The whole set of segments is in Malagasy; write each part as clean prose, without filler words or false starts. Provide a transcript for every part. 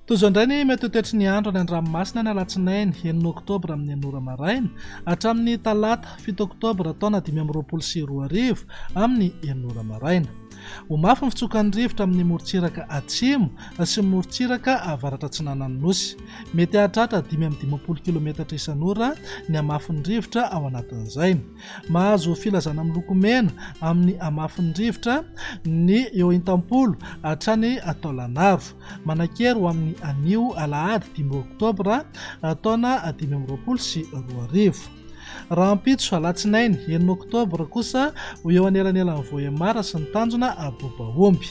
Toy izao indray ny mety ho toetry ny andro any an-dranomasina ny alatsinainy enina oktobra amin'ny enina ora maraina hatramin'ny talata fito oktobra taona 2025 amin'ny enina ora maraina. Ho mafy ny fitsokan'ny rivotra amin'ny morontsiraka atsimo sy ny morontsiraka avaratra atsinanan'ny Nosy. Mety hahatratra 55 kilometatra isan'ora ny hamafin'ny rivotra ao anatin'izay. Mahazo filazana miloko mena amin'ny hamafin'ny rivotra ny eo Intampolo hatrany Taolagnaro. Manan-kery ho amin'ny anio alahady dimy oktobra taona 2025. Rahampitso alatsinainy enina oktobra kosa ho eo anelanelan'i Vohemar sy ny tanjona Abobaomby.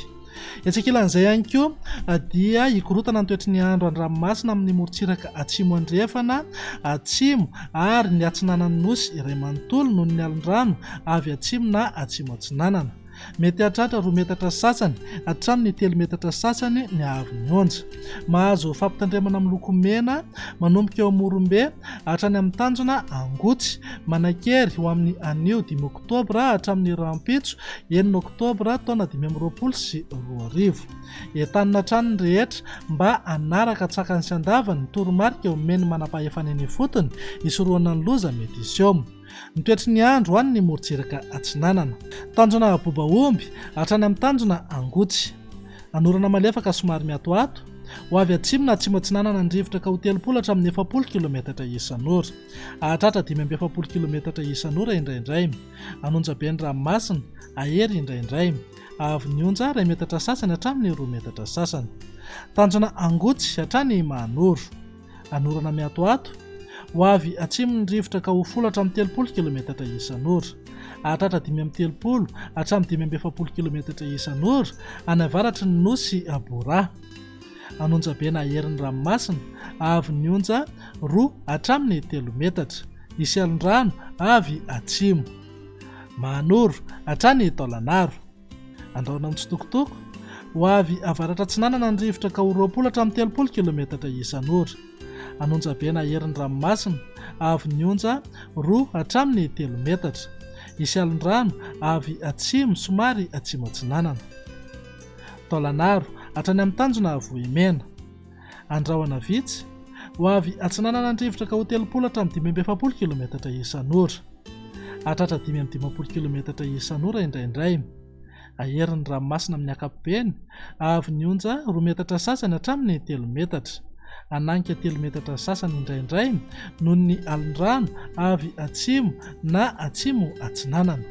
Etsy ankilan'izay ihany koa dia hikorontana ny toetry ny andro an-dranomasina amin'ny morontsiraka atsimo andrefana, atsimo ary ny atsinanan'ny Nosy iray manontolo noho ny alon-drano avy atsimo na atsimo atsinanana. Mety hahatratra roa metatra sasany hatramin'ny telo metatra sasany ny haavon'ny onja. Mahazo fampitandremana miloko mena manomboka eo Morombe hatrany amin'ny tanjona Angotsy. Manan-kery ho amin'ny anio dimy oktobra hatramin'ny rahampitso enina oktobra taona 2025. Entanina hatrany ny rehetra mba hanaraka an-tsakany sy an-davany ny toromarika omen'ny manampahefana eny ifotony hisorohana ny loza mety hiseho. Ny toetry ny andro ho an'ny morontsiraka atsinanana. Tanjona Abobaomby hatrany amin'ny tanjona Angotsy. Anorana malefaka somary miatoato, ho avy atsimo na atsimo atsinanana ny rivotra ka ho 30 hatramin'ny 40 kilometatra isan'ora. Hahatratra 45 kilometatra isan'ora indraindray. An'onjabe ny ranomasina, hahery indraindray. Haavon'ny onja iray metatra sasany hatramin'ny roa metatra sasany. Tanjona Angotsy hatrany Mahanoro. Anorana miatoato, ho avy atsimo ny rivotra ka ho folo hatramin'ny 30 kilometatra isan'ora. Hahatratra 35 hatramin'ny 45 kilometatra isan'ora any avaratry ny nosy Bora. An'onjabe na herin'ny ranomasina, haavon'ny onja roa hatramin'ny telo metatra. Hisy alon-drano avy atsimo. Mahanoro hatrany Taolagnaro. Andrahona mitsitokotoko, ho avy avaratra atsinanana ny rivotra ka ho 20 hatramin'ny 30 kilometatra isan'ora. An'onjabe na herin'ny ranomasina, haavon'ny onja roa hatramin'ny telo metatra. Hisy alon-drano avy atsimo somary atsimo atsinanana. Taolagnaro, hatrany amin'ny tanjona Vohimena. Andrahona vitsy, ho avy atsinanana ny rivotra ka ho 30 hatramin'ny 45 kilometatra isan'ora. Hahatratra 55 kilometatra isan'ora indraindray. Hahery ny ranomasina amin'ny ankapobeny, haavo ny onja roa metatra sasany hatramin'ny telo metatra. Hananika telo metatra sasany indraindray noho ny alon-drano avy atsimo na atsimo atsinanana.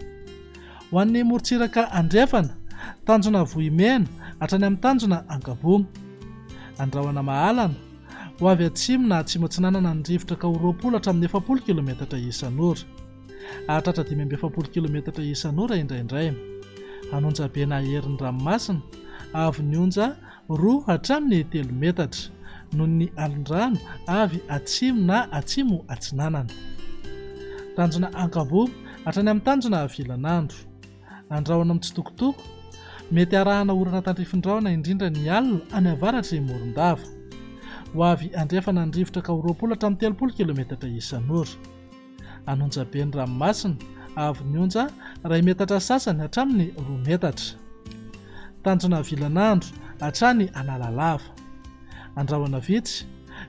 Ho an'ny morontsiraka andrefana, tanjona Vohimena hatrany amin'ny tanjona Ankaboa. Andrahona Mahalana, ho avy atsimo na atsimo atsinanana ny rivotra ka ho 20 hatramin'ny 40 kilometatra isan'ora. Hahatratra 45 kilometatra isan'ora indraindray. An'Onjabe na herin'ny ranomasina, haavon'ny onja roa hatramin'ny telo metatra, noho ny alon-drano avy atsimo na atsimo atsinanana. Tanjona Ankaboa hatrany amin'ny tanjona Vilanandro. Andrahona mitsitokotoko, mety arahana orana tandrifin-drahona indrindra ny alina any avaratr'i Morondava. Ho avy andrefana ny rivotra ka ho 20 hatramin'ny 30 kilometatra isan'ora. An'Onjabe ny ranomasina, haavon'ny onja iray metatra sasany hatramin'ny roa metatra. Tanjona Vilanandro hatrany Analalava. Andrahona vitsy,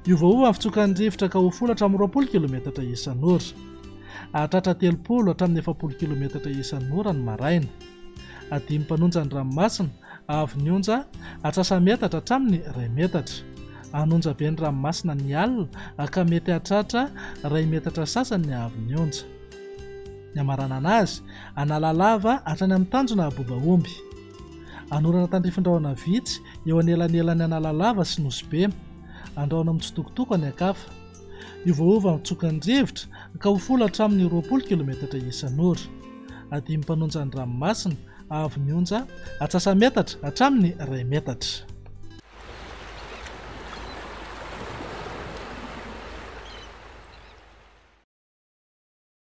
hiovaova ny fitsokan'ny rivotra ka ho folo hatramin'ny 20 kilometatra isan'ora. Hahatratra 30 hatramin'ny 40 kilometatra isan'ora ny maraina. Adimy mpanonja ny ranomasina, haavon'ny onja atsasa-metatra hatramin'ny iray metatra. Hanonja be ny ranomasina ny alina ka mety hahatratra iray metatra sasany ny haavon'ny onja. Ny hamaranana azy, Analalava hatrany amin'ny tanjona Abobaomby. Anorana tandrifin-drahona vitsy eo anelanelan'i Analalava sy Nosy Be. Andrahona mitsitokotoko any an-kafa. Hiovaova ny tsokan'ny rivotra ka ho folo hatramin'ny 20 kilometatra isan'ora. Adimy mpanonja ny ranomasina, haavon'ny onja atsasa-metatra hatramin'ny iray metatra.